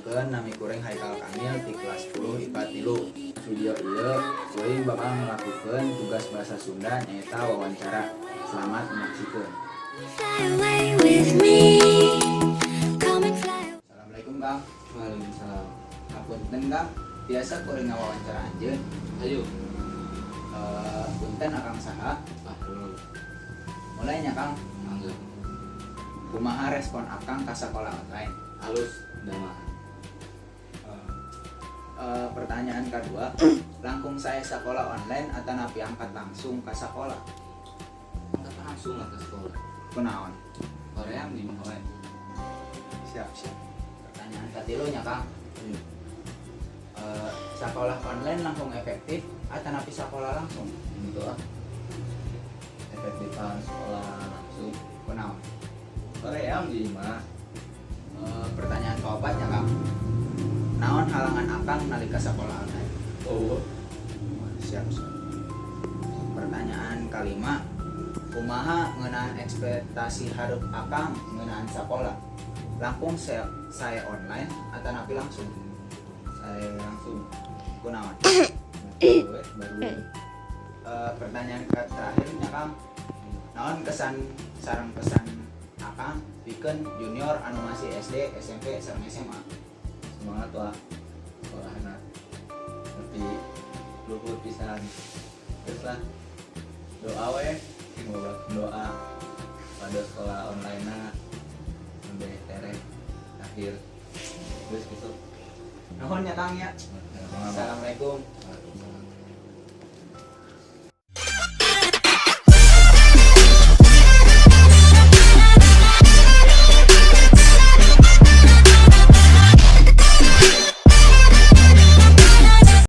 Tepangkeun, nami kuring Haikal Kamil di kelas 10 IPA 3. Video ieu kuring bakal ngelakukeun tugas bahasa Sunda, nyaeta wawancara. Selamat menyaksikan. Fly away with me. Come and fly. Assalamualaikum, Kang. Waalaikumsalam. Hapunten, Kang, tiasa kuring ngawawancara anjeun? Ayo. Punten, Akang saha? Bahrul. Mulai nya, Kang. Mangga. Kumaha respon Akang ka sekolah online? Halus damah. Pertanyaan kedua, langkung sae sekolah online atanapi angkat langsung ke sekolah? Angkat langsung lah ke sekolah. Kunaon? Hoream di imah wae. Siap, siap. Pertanyaan katilu nya, Kang. Iya. Sekolah online langkung efektif atanapi sekolah langsung? Itu ah. Efektifan sekolah langsung. Kunaon? Hoream di imah. Pertanyaan keempatnya, Kang, naon halangan Akang nalika sekolah online? Oh. Siap, siap. Pertanyaan kelima, kumaha ngeunaan ekspektasi hareup Akang ngeunaan sekolah? Langkung sae online atanapi langsung? Sae langsung. Kunaon? Baru baru. Pertanyaan ke terakhirnya, Kang, naon kesan sareng pesan Akang pikeun junior anu masih SD, SMP, sareng SMA? Semangat lah sekolahna. Tapi luhur pisan. Terus lah doa we, sing loba doa pada sekolah online na sampai tereh akhir. Terus gitu. Nuhun ya, Kang, ya. Assalamualaikum. Waalaikumsalam.